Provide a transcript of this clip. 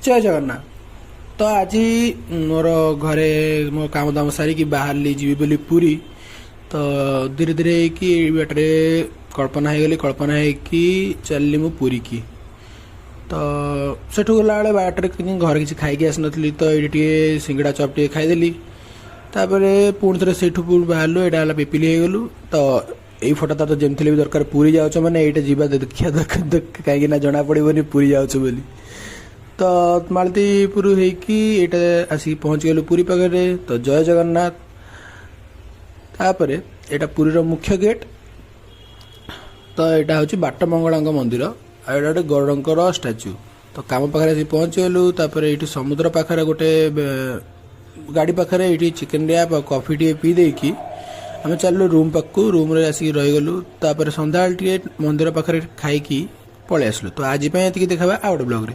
ଜୟ ଜଗନ୍ନାଥ। ତ ଆଜି ମୋର ଘରେ ମୋ କାମ ଦାମ ସାରିକି ବାହାରିଲି ଯିବି ବୋଲି ପୁରୀ। ତ ଧୀରେ ଧୀରେ ହେଇକି ଏଇ ବାଟରେ କଳ୍ପନା ହେଇଗଲି। କଳ୍ପନା ହେଇକି ଚାଲିଲି ମୁଁ ପୁରୀକି। ତ ସେଠୁ ଗଲାବେଳେ ବାଟରେ ଘରେ କିଛି ଖାଇକି ଆସିନଥିଲି, ତ ଏଇଠି ଟିକେ ସିଙ୍ଗଡ଼ା ଚପ୍ ଟିକେ ଖାଇଦେଲି। ତାପରେ ପୁଣି ଥରେ ସେଇଠୁ ପୁଣି ବାହାରିଲୁ। ଏଇଟା ହେଲା ପିପିଲି ହେଇଗଲୁ। ତ ଏଇ ଫଟୋଟା ତ ଯେମିତି ହେଲେ ବି ଦରକାର। ପୁରୀ ଯାଉଛ ମାନେ ଏଇଟା ଯିବା ଦେଖିବା ଦରକାର, କାହିଁକି ନା ଜଣା ପଡ଼ିବନି ପୁରୀ ଯାଉଛ ବୋଲି। ତ ମାଳତୀପୁର ହେଇକି ଏଇଟା ଆସିକି ପହଞ୍ଚିଗଲୁ ପୁରୀ ପାଖରେ। ତ ଜୟ ଜଗନ୍ନାଥ। ତାପରେ ଏଇଟା ପୁରୀର ମୁଖ୍ୟ ଗେଟ୍। ତ ଏଇଟା ହେଉଛି ବାଟ ମଙ୍ଗଳାଙ୍କ ମନ୍ଦିର ଆଉ ଏଇଟା ଗୋଟେ ଗରୁଡ଼ଙ୍କର ଷ୍ଟାଚ୍ୟୁ। ତ କାମ ପାଖରେ ଆସିକି ପହଞ୍ଚିଗଲୁ। ତାପରେ ଏଇଠି ସମୁଦ୍ର ପାଖରେ ଗୋଟେ ଗାଡ଼ି ପାଖରେ ଏଇଠି ଚିକେନ୍ ର୍ୟାପ୍ ଆଉ କଫି ଟିକେ ପିଇ ଦେଇକି ଆମେ ଚାଲିଲୁ ରୁମ୍ ପାଖକୁ। ରୁମ୍ରେ ଆସିକି ରହିଗଲୁ। ତାପରେ ସନ୍ଧ୍ୟାବେଳେ ଟିକେ ମନ୍ଦିର ପାଖରେ ଖାଇକି ପଳେଇ ଆସିଲୁ। ତ ଆଜି ପାଇଁ ଏତିକି। ଦେଖାହେବା ଆଉ ଗୋଟେ ବ୍ଲଗ୍ରେ।